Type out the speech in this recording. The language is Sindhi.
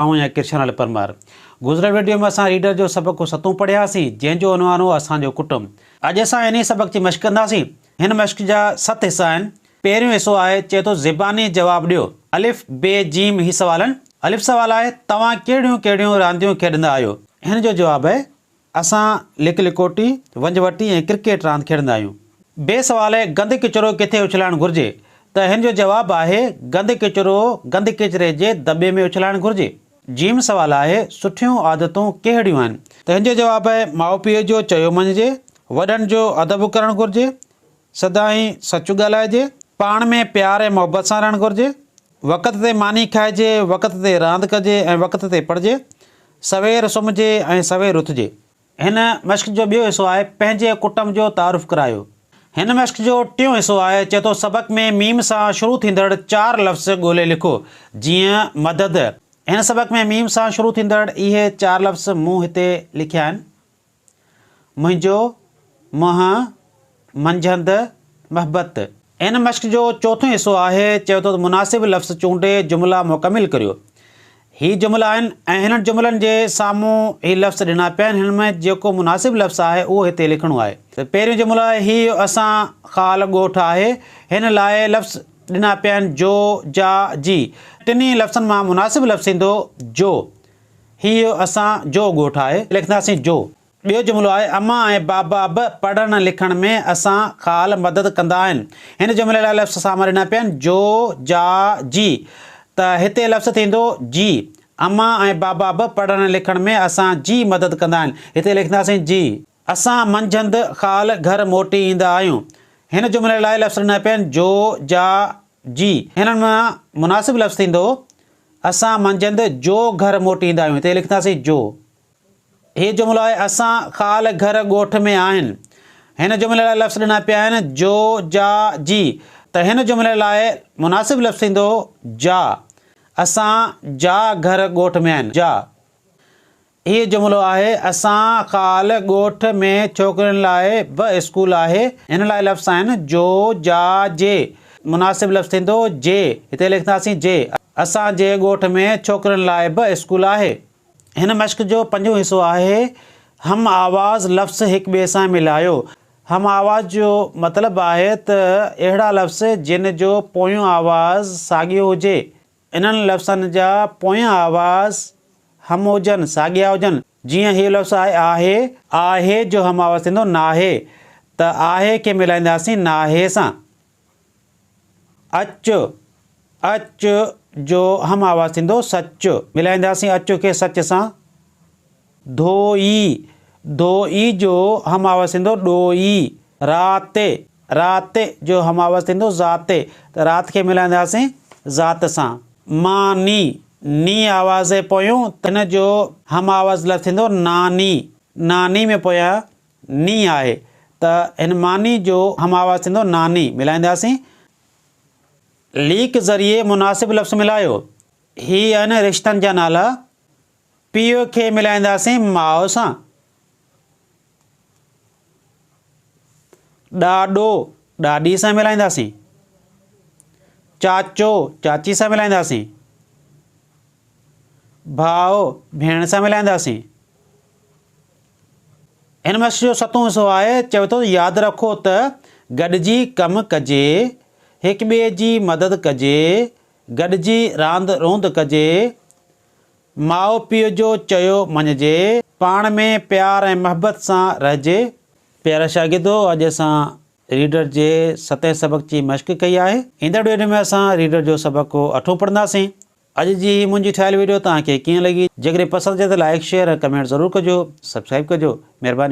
آئون آهيان ڪرشن لال پرمار. گذريل وڊيو ۾ اسان ريڊر جو سبق ستون پڙهياسين جنهن جو عنوان هو اسان جو ڪٽنب. اڄ اسان انهي سبق جي مشق ڪنداسين. هن مشق جا ست حصا آهن. پهريون حصو آهي چئي ٿو زباني جواب ڏيو. الف، ب، جيم هي سوال آهن. الف سوال آهي توهان ڪهڙيون ڪهڙيون رانديون کيڏندا آهيو؟ هن جو جواب آهي اسان لڪ لڪوٽي، ونجهه وٽي ۽ ڪرڪيٽ راند کيڏندا آهيون. بي سوال آهي گند ڪچرو ڪٿي اڇلائڻ گهرجي؟ ته هن جو جواب آهي گند ڪچرو گند ڪچري جي دٻي ۾ اڇلائڻ گهرجي. جيم سوال آهي سٺيون عادتون ڪهڙيون آهن؟ ته هن جو جواب آهي ماء پيء جو چيو مڃجي، وڏن جو ادب ڪرڻ گهرجي، سدائين سچ ڳالهائجي، پاڻ ۾ پيار ۽ محبت سان رهڻ گهرجي، وقت تي ماني کائجي، وقت تي راند ڪجي ۽ وقت تي پڙهجي، سوير سمهجي ۽ سوير اٿجي. هن مشق جو ٻيو حصو آهي پنهنجي ڪٽنب جو تعارف ڪرايو. هن مشق جو ٽيون حصو آهي چئي ٿو سبق ۾ ميم سان شروع ٿيندڙ چار لفظ ڳولي لکو، جيئن، مدد. هن سبق ۾ ميم سان شروع ٿيندڙ اهي چار لفظ مون هتي لکيا آهن. منهنجو، منهن، منجهند، محبت. ان مشق جو چوٿون حصو آهي، چئي ٿو ته مناسب لفظ چونڊي جملا مڪمل ڪريو. هي جملا آهن ۽ هنن جملن جي سامهون هي لفظ ڏنا پيا آهن، هنن ۾ جيڪو مناسب لفظ آهي اهو هتي لکڻو آهي. ته پهريون جملو آهي هي اسان خال ڳوٺ آهي، هن لاء لفظ ڏنا پيا آهن جو، جا، جي. ٽنهي لفظن مان مناسب لفظ ٿيندو جو. هيء اسان جو ڳوٺ آهي. لکنداسين جو. ٻيو جملو آهي، امان ۽ بابا به پڙهڻ لکڻ ۾ اسان خال مدد ڪندا آهن. هن جملي لاء لفظ سامهون ڏنا پيا آهن، جو، جا، جي. ته هتي لفظ ٿيندو جي. امان ۽ بابا به پڙهڻ لکڻ ۾ اسان جي مدد ڪندا آهن. هتي لکنداسين جي. اسان منجهند خال گهر موٽي ايندا آهيون. هن جملي لاء لفظ ڏنا پيا آهن، جو، جا، جي. هنن مان مناسب لفظ ٿيندو، اسان منجهند جو گهر موٽي ايندا آهيون. هتي لکنداسين جو. هي جملو آهي، اسان خال گهر ڳوٺ ۾ آهن. هن جملي لاء لفظ ڏنا پيا آهن، جو، جا، جي. ته هن جملي لاء مناسب لفظ ٿيندو، جا. اسان جا گهر ڳوٺ ۾ آهن. جا. هي جملو آهي، اسان خال ڳوٺ ۾ ڇوڪرين لاء به اسڪول آهي. هن لاء لفظ آهن، جو، جا، جي. مناسب لفظ ٿيندو، جي. هتي لکنداسين جي. اسان جي ڳوٺ ۾ ڇوڪرين لاء به اسڪول آهي. هن مشق جو پنجون حصو آهي، هم آواز لفظ هڪ ٻئي سان ملايو. هم آواز جو مطلب آهي ته اهڙا لفظ جن جو پويون آواز ساڳيو هجي. انهن لفظن جا پويان آواز هم هجن، ساڳيا هجن. جيئن هي لفظ آهي آهي، آهي جو هم آواز ٿيندو ناهي ته آهي کي ملائينداسين ناهي سان. اچ، اچ جو هم آواز ٿيندو سچ، ملائينداسين اچ کي سچ سان. ڌوئي، ڌوئي جو هم آواز ٿيندو ڏوئي. رات، رات جو هم آواز ٿيندو ذات ته رات کي ملائينداسين ذات سان. ماني، ني آواز جي پويون ته ان جو هم آواز لفظ ٿيندو ناني، ناني ۾ پويان ني آهي ته هن ماني جو هم آواز ٿيندو ناني، ملائينداسين. ليڪ ذريعي مناسب لفظ ملايو. هي آهن رشتن جا نالا. پيء کي ملائينداسين ماء سان. ڏاڏو ڏاڏي سان ملائينداسين. چاچو چاچي سان ملائينداسين. ڀاء ڀيڻ سان ملائينداسين. هن مشق جو ستون حصو آهي، چوي ٿو ياد رکو ته گڏجي ڪم ڪجي، هڪٻئي جي مدد ڪجي، گڏجي راند روند ڪجي، ماء پيء جو چيو مڃجي. پاڻ ۾ پيار ۽ محبت سان رهجي. پيارا شاگردو اڄ اسان ريڊر جي ستين سبق جي مشق ڪئي آهي. ايندڙ ويڊيو ۾ اسان ريڊر جو سبق اٺون پڙهنداسين. اڄ جي هي منهنجي ٺاهيل ويڊيو توهان کي ڪيئن لڳي؟ جيڪڏهن پسند اچي ته لائيڪ شيئر ۽ ڪمينٽ ضرور ڪجو. سبسڪرائيب ڪجو. مهربانيون.